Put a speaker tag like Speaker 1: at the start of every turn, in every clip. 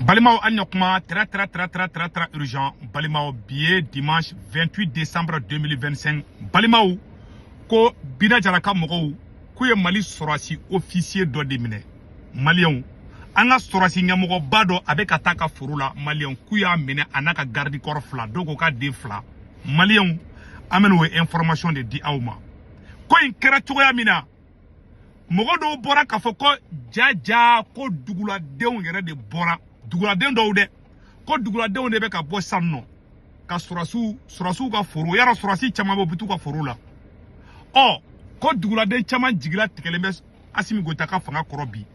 Speaker 1: Balimaw, an ɲa kuma très très très très très très urgent. Balimaw, bi ye dimanche 28 décembre 2025. Balimaw, ko Bina Jara ka mɔgɔw k'u ye Mali sɔrɔsi officier dɔ de minɛ. Maliyɛnw, an ka sɔrɔsi ɲɛmɔgɔba dɔ, a bɛ ka taa ka foro la. Maliyɛnw, k'u y'a minɛ, a n'a ka garde corps fila, dɔw ko k'a den fila. Maliyɛnw, an bɛna o information de di aw ma, ko in kɛra cogoya min na. Mɔgɔ dɔw bɔra k'a fɔ ko ja ja, ko duguladenw yɛrɛ de bɔra, duguladen dɔw dɛ, ko duguladenw de bɛ ka bɔ sisan nɔ ka sɔrɔsiw ka foro yala. Sɔrɔsi caman bɛ, u bɛ t'u ka foro la. Ɔ, ko duguladen caman jigila tigɛlen bɛ Asimi Goyita ka fanga kɔrɔ bi.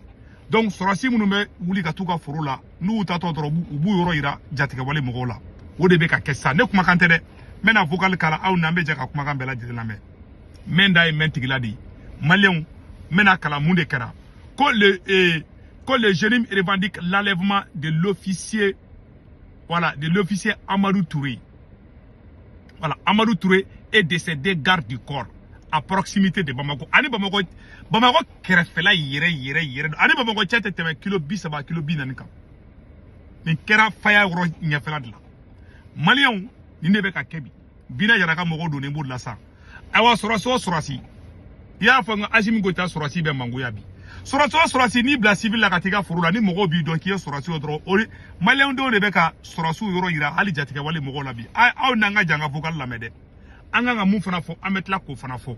Speaker 1: Donc sɔrɔsi minnu bɛ wuli ka t'u ka foro la, n'u taatɔ dɔrɔn, u b'u yɔrɔ yira jatigɛwale mɔgɔw la. O de bɛ ka kɛ sisan. Ne kumakan tɛ dɛ, n bɛna vocal k'a la, aw n'an bɛ jɛ ka kumakan bɛɛ lajɛlen lamɛn. Mɛn da ye mɛn tigila de ye. Maliyɛnw, n bɛna kalan mun de kɛra. Ko le jeune revendique l'enlèvement de l'officier, voilà, de l'officier Amadou Touré, voilà, Amadou Touré et de ses deux gardes du corps à proximité de Bamako. Ani Bamako, Bamako kɛrɛfɛla yɛrɛ yɛrɛ yɛrɛ, ani Bamako cɛ tɛ tɛmɛ kilo 30, kilo 40 kan. Nin kɛra Faya yɔrɔ ɲɛfɛla de la. Maliyɛnw, nin de bɛ ka kɛ bi. Bina Jara ka mɔgɔw donnen b'o de la sa. Ayiwa, sɔrɔsi o sɔrɔsi, i y'a fɔ n ka Asimi Goyita sɔrɔsi bɛ mangoya bi. Sɔrɔsi o sɔrɔsi, n'i bila civil la ka t'i ka foro la, ni mɔgɔw b'i dɔn k'i ye sɔrɔsi o dɔrɔn, o maliyɛnw denw de bɛ ka sɔrɔsiw yɔrɔ yira hali jatigɛwale mɔgɔw la bi. Aw n'an ka jan ka vocal lamɛn dɛ. An kan ka mun fana fɔ, an bɛ tila k'o fana fɔ.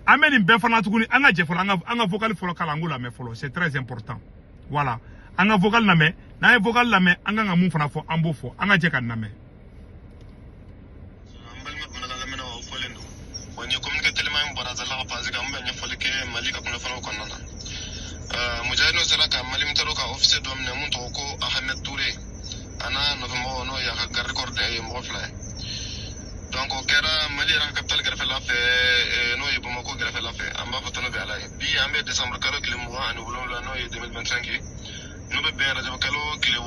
Speaker 1: An bɛ nin bɛɛ fana tuguni. An ka jɛ fɔlɔ, an ka vocal fɔlɔ k'a la, an k'o lamɛn fɔlɔ, c'est très important. Voilà, an ka vocal lamɛn. N'an ye vocal lamɛn, an kan ka mun fana fɔ, an b'o fɔ. An ka jɛ ka lamɛn.
Speaker 2: An balima bamanankan lamɛnnaw, aw fɔlen don wa. Nin ye communiqué teliman in bɔra Zala ka page kan. N bɛ ɲɛfɔli kɛ Mali ka kunnafoniw kɔnɔna na. Mujahidinw sera ka Mali militaire ka officier dɔ minɛ mun tɔgɔ ko Ahmed Touré, a n'a nɔfɛmɔgɔ, n'o ye a ka garde corps de ye, mɔgɔ fila ye. Donc o kɛra Mali yɛrɛ ka capitale kɛrɛfɛla fɛ, n'o ye Bamako kɛrɛfɛla fɛ. An b'a fɔ tanu bɛ Ala ye. Bi an bɛ décembre kalo tile 27, n'o ye 2025 ye, n'o bɛ bɛn rajab kalo tile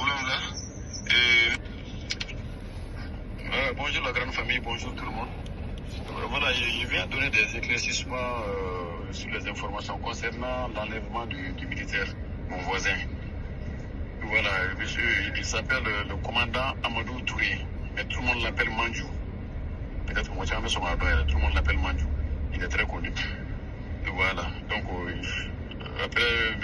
Speaker 2: 7.
Speaker 3: Bonjour la grande famille, bonjour tout le monde. Voilà, je viens donner des éclaircissements sur les informations concernant l'enlèvement du militaire, mon voisin. Voilà, monsieur, il s'appelle le commandant Amadou Touré, mais tout le monde l'appelle Mandjou. Peut-être que moi, tout le monde l'appelle Mandjou. Il est très connu. Voilà, donc après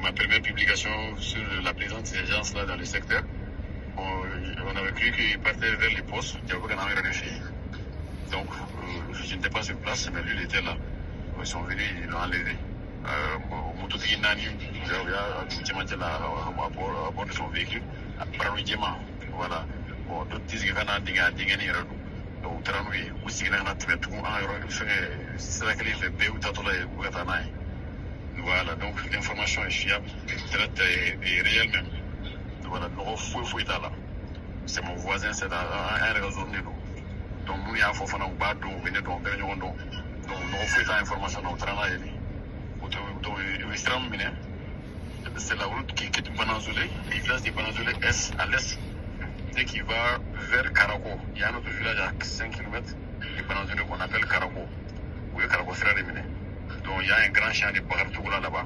Speaker 3: ma première publication sur la présence de ces gens-là dans le secteur, on avait cru qu'il partait vers les postes, il y avait un refait. Donc, je n'étais pas sur place, mais lui, il était là. Ils sont venus, ils l'ont enlevé. Mototigi naani, u y'a dugu cɛmancɛ la à bord de son véhicule, Barano jɛman. Voilà. Bon, d'autres disent que ka n'a dingɛ, a dingɛni yɛrɛ don. Donc, u taara n'u ye, u seginna ka na tɛmɛ tugun an ka yɔrɔ fɛngɛ sira kelen fɛ, bɛɛ y'u taatɔla ye, u bɛ ka taa n'a ye. Voilà, donc l'information est fiable, très, très et réelle même. Voilà, nɔgɔ foyi foyi t'a la. C'est mon voisin, c'est an yɛrɛ ka zone de don. Donc minnu y'a fɔ fana, u b'a dɔn, u bɛ ne dɔn, u bɛɛ bɛ ɲɔgɔn dɔn. Donc nɔgɔ foyi t'a information na, u taara n'a ye de. Donc u ye sira min minɛ, c'est la route qui quitte Bananzolé, le village de Bananzolé est à l'est, et qui va vers Karako. Il y a un autre village à 5 km de Bananzolé qu'on appelle Karako. U ye Karako sira de minɛ. Donc il y a un grand champ de Bagaritogola là-bas.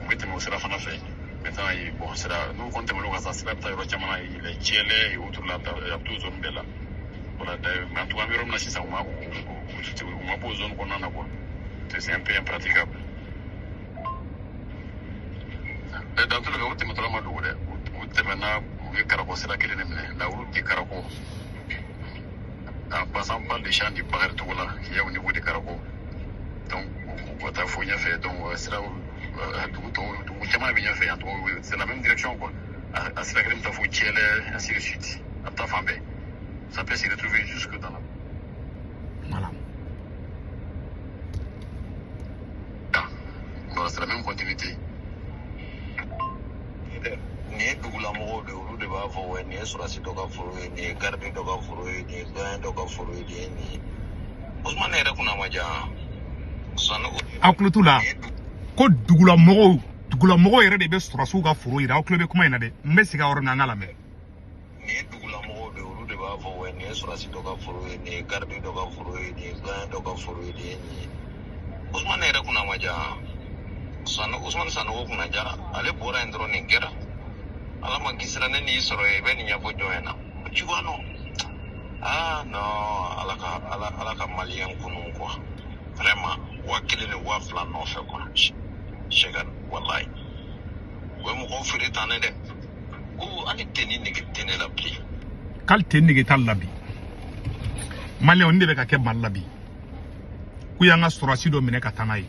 Speaker 3: U bɛ tɛmɛ o sira fana fɛ. Maintenant, bon, sira n'u kɔni tɛmɛn'o kan sisan, sira bɛ taa yɔrɔ caman na, les Tiɛlɛ et autres là, a bɛ t'o zone bɛɛ la. Voilà, d'ailleurs, mais en tout cas, an bɛ yɔrɔ min na sisan, u ma bɔ o zone kɔnɔna na quoi. C'est un peu impraticable. Dans tous les cas, u tɛmɛtɔla ma dogo dɛ. U tɛmɛna, u ye Karako sira kelen de minɛ, la route de Karako. En passant par le champ du Bagaritogola, qui est au niveau de Karako. Donc, u ka taa fo ɲɛfɛ, donc sira dugu tɔw, dugu caman bɛ ɲɛfɛ yan tɔgɔ, c'est la même direction quoi. A sira kelen bɛ taa fo Tiɛlɛ, ainsi de suite. A bɛ taa fan bɛɛ. Ça peut se retrouver jusque dans la
Speaker 1: Voilà.
Speaker 3: Voilà, c'est la même continuité.
Speaker 4: Nin ye dugulamɔgɔw de ye, olu de b'a fɔ wa nin ye sɔrɔsi dɔ ka foro ye, nin ye garde dɔ ka foro ye, nin ye doyen dɔ ka foro ye, nin ye nin ye. Usumani yɛrɛ kunna ma diya Sanogo.
Speaker 1: Aw tulo t'u la ko dugulamɔgɔw yɛrɛ de bɛ sɔrɔsiw ka foro yira. Aw tulo bɛ kuma in na dɛ. N bɛ segin a yɔrɔ min na, an ka lamɛn.
Speaker 4: Nin ye dugulamɔgɔw de ye, olu de b'a fɔ wa nin ye sɔrɔsi dɔ ka foro ye, nin ye garde dɔ ka foro ye, nin ye doyen dɔ ka foro ye, nin ye nin ye. Usumani yɛrɛ kunna ma diya Usumani Sanogo kunna jara, ale bɔra yen dɔrɔn nin kɛra. Ala Ma kisira ne n'i sɔrɔ yen, i bɛ nin ɲɛfɔ jɔn ɲɛna? Tu vois, non? Ah non, Ala ka Ala ka maliyɛn kunu quoi. Vraiment, 1000 ni 2000 nɔfɛ quoi. Sɛgɛ, walayi, o ye mɔgɔw feere tan ne dɛ, ko hali tenue nege tɛ ne la bilen.
Speaker 1: K'ale tɛ nege t'a la bi. Maliyɛnw, nin de bɛ ka kɛ Mali la bi. K'u y'an ka sɔrɔsi dɔ minɛ ka taa n'a ye,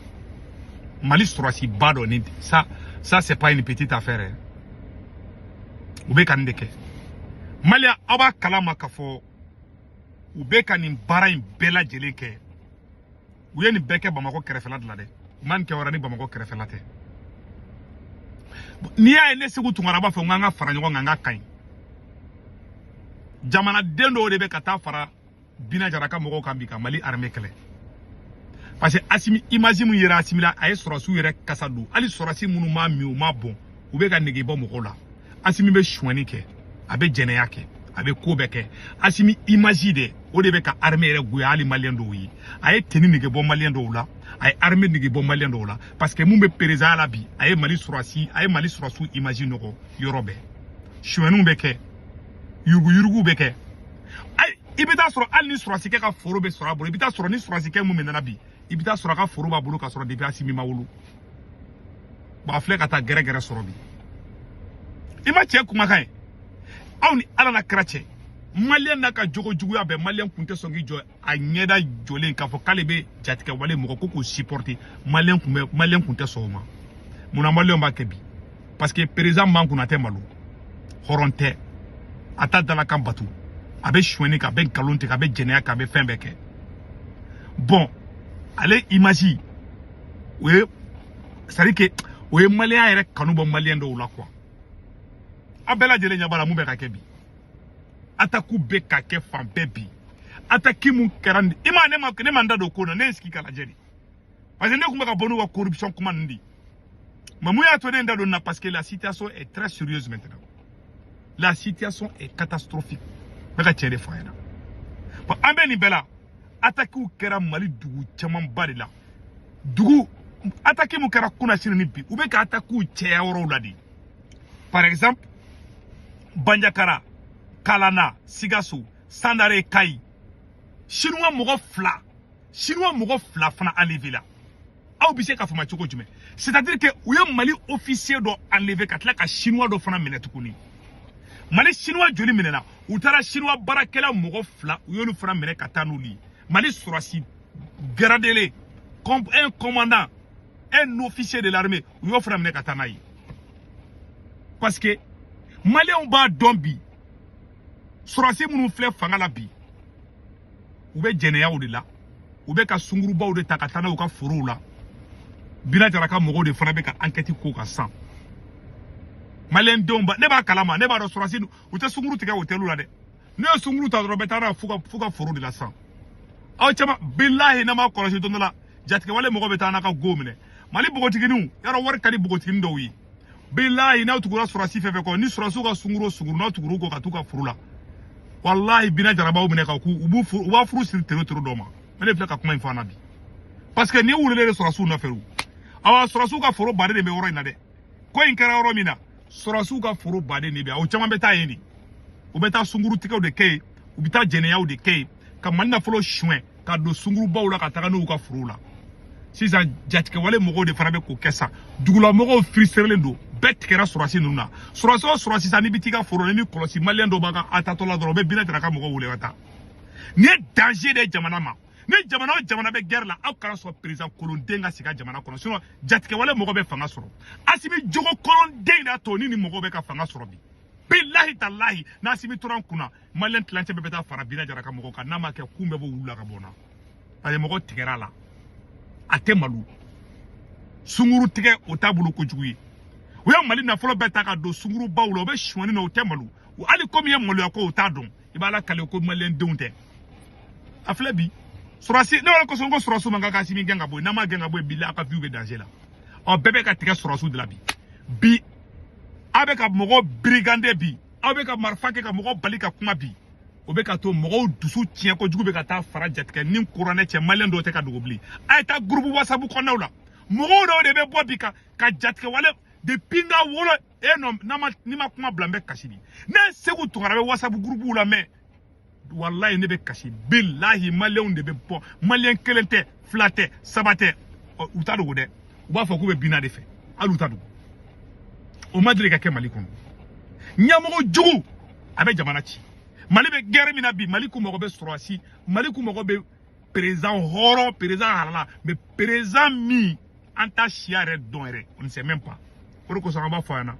Speaker 1: Mali sɔrɔsi ba dɔ. Ni ça, ça c'est pas une petite affaire hein. U bɛ ka nin de kɛ. Maliyɛn, aw b'a kalama k'a fɔ u bɛ ka nin baara in bɛɛ lajɛlen kɛ. U ye nin bɛɛ kɛ Bamakɔ kɛrɛfɛla de la dɛ. U ma nin kɛ wɛrɛ ni Bamakɔ kɛrɛfɛla tɛ. N'i y'a ye ne Segu Tunkara b'a fɔ n k'an ka fara ɲɔgɔn kan, n k'a ka ɲi. Jamanaden dɔw de bɛ ka taa fara Bina Jara ka mɔgɔw kan bi ka Mali armée kɛlɛ, parce que Asimi, image mun yera Asimi la, a ye sɔrɔsiw yɛrɛ kasa don. Hali sɔrɔsi minnu m'a min, u m'a bɔn, u bɛ ka nege bɔ mɔgɔw la. Asimi bɛ sonyɛni kɛ, a bɛ jɛnɛya kɛ, a bɛ ko bɛɛ kɛ. Asimi image de, o de bɛ ka armée yɛrɛ goya. Hali maliyɛn dɔw ye, a ye tenue nege bɔ maliyɛn dɔw la, a ye armée nege bɔ maliyɛn dɔw la, parce que mun bɛ président la bi, a ye Mali sɔrɔsi, a ye Mali sɔrɔsiw image nɔgɔ yɔrɔ bɛɛ. Sonyɛniw bɛ kɛ, yuruguyuruguw bɛ kɛ. Ayi, i bɛ taa sɔrɔ hali ni sɔrɔsikɛ ka foro bɛ sɔrɔ a bolo, i bɛ taa sɔrɔ ni sɔrɔsikɛ mun minɛna bi, i bɛ taa sɔrɔ a ka foro b'a bolo ka sɔrɔ depuis Asimi ma wolo. Bon, a filɛ ka taa gɛrɛgɛrɛ sɔrɔ bi. I ma cɛ kumakan ye. Aw ni Ala na kɛra cɛ, maliyɛn n'a ka jogo juguya bɛɛ, maliyɛn kun tɛ sɔn k'i jɔ a ɲɛda jɔlen k'a fɔ k'ale bɛ jatigɛ wale mɔgɔ ko k'o supporter. Maliyɛn kun bɛ, maliyɛn kun tɛ sɔn o ma. Munna maliyɛn b'a kɛ bi? Parce que président man kunna tɛ malo, hɔrɔn tɛ, a t'a dalakan batu, a bɛ sonyɛni kɛ, a bɛ nkalon tigɛ, a bɛ jɛnɛya kɛ, a bɛ fɛn bɛɛ kɛ. Bon, ale image o ye, c'est à dire que o ye maliyɛn yɛrɛ kanu bɔ maliyɛn dɔw la quoi. Aw bɛɛ lajɛlen ɲɛ b'a la mun bɛ ka kɛ bi. Attaque bɛ ka kɛ fan bɛɛ bi. Attaque mun kɛra nin, i ma ne ma, ne ma n da don ko na, ne ye sigi ka lajɛ de, parce que ne tun bɛ ka bɔ n'u ka corruption kuma ninnu de. Mais mun y'a to ne n da don na? Parce que la situation est très sérieuse maintenant, la situation est catastrophique. N bɛ ka tiɲɛ de fɔ a ɲɛna. Bon, an bɛ nin bɛɛ la, attaque kɛra Mali dugu camanba de la. Dugu attaque mun kɛra kunasini ni bi, u bɛ ka attaque cɛya yɔrɔw la de. Par exemple, Banjakara, Kalana, Sigaso, Sandare, Kayi, Chinois mɔgɔ fila, Chinois mɔgɔ fila fana enlevé la. Aw bɛ se ka faamuya cogo jumɛn? C'est à dire que u ye Mali officier dɔ enlevé ka tila ka Chinois dɔ fana minɛ tuguni. Mali Chinois joli minɛna? U taara Chinois baarakɛla mɔgɔ fila, u y'olu fana minɛ ka taa n'olu ye. Mali sɔrɔsi gradé, un commandant, un officier de l'armée, u y'o fana minɛ ka taa n'a ye, parce que maliyɛnw b'a dɔn bi, sɔrɔsi minnu filɛ fanga la bi, u bɛ jɛnɛyaw de la, u bɛ ka sungurubaw de ta ka taa n'a y'u ka forow la. Bina Jara ka mɔgɔw de fana bɛ ka enquête k'o kan sisan. Maliyɛn denw ba, ne b'a kalama, ne b'a dɔn sɔrɔsi u tɛ sunkuru tigɛ hôtel la dɛ. N'u ye sunkuru ta dɔrɔn, u bɛ taa n'a ye f'u ka foro de la sisan. Aw caman, bilahi, n'a ma kɔlɔsi, don dɔ la jatigɛwale mɔgɔ bɛ taa n'a ka go minɛ. Mali npogotigininw yarɔ, wari ka di npogotiginin dɔw ye. Bilahi, n'aw tugura sɔrɔsi fɛn fɛn kɔ, ni sɔrɔsiw ka sunkuru o sunkuru, n'aw tugur'u kɔ ka t'u ka foro la, walahi, Bina Jara b'aw minɛ ka k'u u b'u furu, u b'a furu siri tero tero dɔ ma. Ne filɛ ka kuma in fɔ an na bi, parce que ni wulilen de sɔrɔsiw nɔfɛ o. Awa, sɔrɔsiw ka foro baden de bɛ yɔrɔ in na dɛ. Ko in kɛra yɔrɔ min na, sɔrɔsiw ka foro baden de bɛ. O caman bɛ taa yen de, u bɛ taa sunkuru tigɛw de kɛ yen, u bɛ taa jɛnɛyaw de kɛ yen, ka Mali nafolo suɲɛ ka don sunkurubaw la ka taga n'u ka forow la. Sisan jatigɛwale mɔgɔw de fana bɛ k'o kɛ sa. Dugulamɔgɔw firisirilen don, bɛɛ tigɛra sɔrɔsi ninnu na. Sɔrɔsi o sɔrɔsi sisan, n'i bɛ t'i ka foro la, n'i kɔlɔsi maliyɛn dɔw b'a ka a tatɔ la dɔrɔn, u bɛ Bina Jara ka mɔgɔw wele ka taa. Nin ye danger de ye jamana ma. Ni jamana o jamana bɛ guerre la, aw kana sɔn président kolonden ka sigi a jamana kɔnɔ, sinon jatigɛwale mɔgɔ bɛ fanga sɔrɔ. Asimi jogo kolonden de y'a to ni mɔgɔw bɛ ka fanga sɔrɔ bi. Bilahi talahi, n'Asimi tora an kunna, maliyɛn tilancɛ bɛɛ bɛ taa fara Bina Jara ka mɔgɔw kan. N'a ma kɛ, kun bɛɛ b'o wulu la ka bɔ n na, parce que mɔgɔ tigɛra a la, a tɛ malo. Sunkuru tigɛ o t'a bolo kojugu ye. U ye Mali nafolo bɛɛ ta ka don sunkurubaw la, u bɛ sonyani na, u tɛ malo. Hali komi ye maloya ko, u t'a dɔn. I b'a la kale ko maliyɛn denw tɛ. A filɛ bi, sɔrɔsi ne yɛrɛ kosɔn ko sɔrɔsiw man kan ka Asimi gɛn ka bɔ yen. N'a ma gɛn ka bɔ yen, bi a ka vie bɛ danger la. Ɔ, bɛɛ bɛ ka tigɛ sɔrɔsiw de la bi. Bi aw bɛ ka mɔgɔw brigander bi, aw bɛ ka marifa kɛ ka mɔgɔw bali ka kuma bi. O bɛ ka to mɔgɔw dusu tiɲɛ kojugu, bɛ ka taa fara jatigɛ ni kuranɛ cɛ. Maliyɛn dɔw tɛ ka dogo bilen. A ye taa groupe WhatsApp kɔnɔnaw la, mɔgɔw dɔw de bɛ bɔ bi ka jatigɛ wale depuis n ka wolo. E non, n'i ma kuma bila n bɛ kasi de. Ne Sekou Tounkara bɛ WhatsApp groupe la mɛ, walayi ne bɛ kasi. Bilahi, maliyɛnw de bɛ bɔ, maliyɛn kelen tɛ, fila tɛ, saba tɛ, u t'a dogo dɛ. U b'a fɔ k'u bɛ Bina de fɛ, hali u t'a dogo. O ma deli ka kɛ Mali kɔnɔ. Ɲɛmɔgɔ jugu a bɛ jamana ci. Mali bɛ guerre min na bi, Mali k'u mago bɛ sɔrɔdasi, Mali k'u mago bɛ président hɔrɔn, président halala, mais président min an t'a siya yɛrɛ dɔn yɛrɛ, on ne sait même pas. O de kosɔn an b'a fɔ a ɲɛna,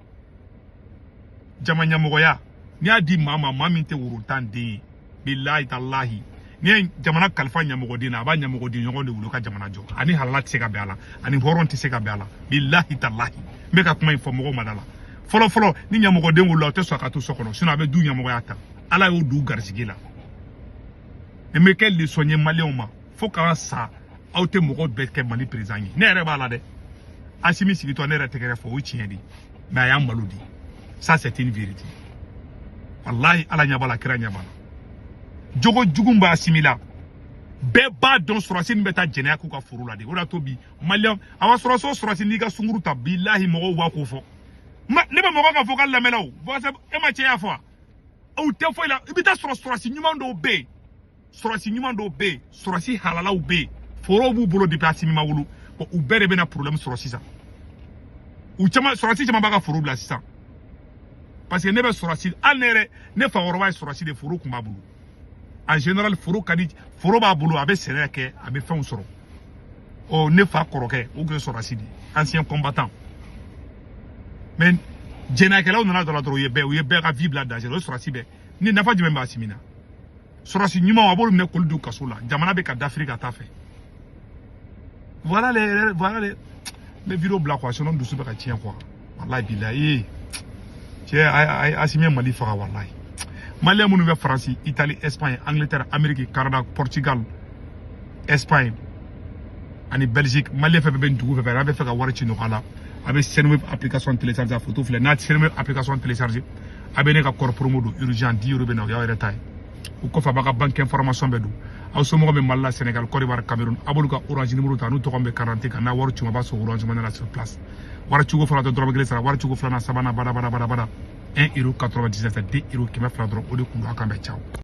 Speaker 1: jama ɲɛmɔgɔya, n'i y'a di maa ma, maa min tɛ worotan den ye, bilahi talahi, n'i ye jamana kalifa ɲɛmɔgɔden na, a b'a ɲɛmɔgɔden ɲɔgɔn de wolo ka jamana jɔ. Ani halala tɛ se ka bɛn a la, ani hɔrɔn tɛ se ka bɛn a la. Bilahi talahi, n bɛ ka kuma in fɔ mɔgɔw ma da la. Fɔlɔ fɔlɔ, ni ɲɛmɔgɔden wolola, o tɛ sɔn ka to so kɔnɔ, sinon a bɛ du ɲɛmɔgɔya ta. Ala y'o du garisɛgɛ la. Nin bɛ kɛ leçon ye maliyɛnw ma fo k'an sa. Aw tɛ mɔgɔ bɛɛ kɛ Mali président ye. Ne yɛrɛ b'a la dɛ. Assimi sigitɔ, ne yɛrɛ tɛgɛrɛ fɔ, o ye tiɲɛ de ye, mais a y'an malo di. Ça, c'est une vérité. Walahi, Ala ɲɛ b'a la, kira ɲɛ b'a la. Jogo jugu b'a Assimi la, bɛɛ b'a dɔn. Sɔrɔsi min bɛ taa jɛnɛya k'u ka foro la de, o de y'a to bi maliyɛn awa sɔrɔsi o sɔrɔsi n'i ka sunkuru ta, bilahi, mɔgɔw b'a ko fɔ. Ne bɛ mɔgɔ ka fɔ ka lamɛnla o e ma cɛ y'a fɔ wa, o tɛ foyi la. I bɛ taa sɔrɔ sɔrɔsi ɲuman dɔw bɛ yen, sɔrɔsi ɲuman dɔw bɛ yen, sɔrɔsi halalaw bɛ yen, forow b'u bolo depuis Assimi ma wolo. Bon, u bɛɛ de bɛna problème sɔrɔ sisan. U caman, sɔrɔsi caman b'a ka foro bila sisan, parce que ne bɛ sɔrɔsi, hali ne yɛrɛ, ne fakɔrɔba ye sɔrɔsi de, foro tun b'a bolo. En général, foro ka di, foro b'a bolo, a bɛ sɛnɛ kɛ, a bɛ fɛnw sɔrɔ. Ɔ, ne fa kɔrɔkɛ, o tun ye sɔrɔsi de ye, ancien combattant. Mais jɛnɛkɛlaw nana dɔrɔn dɔrɔn, u ye bɛɛ ka vie bila danger. O ye sɔrɔsi bɛɛ ni nafa jumɛn b'a Assimi na? Sɔrɔsi ɲumanw, a b'olu minɛ k'olu don kaso la. Jamana bɛ ka dafiri ka taa fɛ. Voilà les n bɛ vidéo bila quoi, sinon dusu bɛ ka tiɲɛ quoi. Walahi bilahi, cɛ, Assimi ye Mali faga. Walahi, maliyɛn minnu bɛ Faransi, Italie, Espagne, Angleterre, Amérique, Canada, Portugal, Espagne ani Belgique, maliyɛn fɛn fɛn bɛ nin dugu fɛn fɛn n'a bɛ fɛ ka wari ci nɔgɔya la, a bɛ Sendwave application télécharger. A photo filɛ. N'a Sendwave application télécharger, a bɛ ne ka code promo don, urgent 10 euros bɛ na, o y'aw yɛrɛ ta ye. O kɔfɛ, a b'a ka banque information bɛɛ don. Aw somɔgɔw bɛ Mali la, Sénégal, Côte d'Ivoire, Cameroun, a b'olu ka Orange numéro ta, n'u tɔgɔ bɛ carte kan, n'a wari ci ma, a b'a sɔrɔ Orange Money la sur place. Wari cigo fɔlɔ tɛ dɔrɔmɛ kelen sara, wari cigo filanan, sabanan, bada bada bada bada, 1 euro 99, 2 euro, 200 dɔrɔn, o de kun don. A kan bɛn, ciao.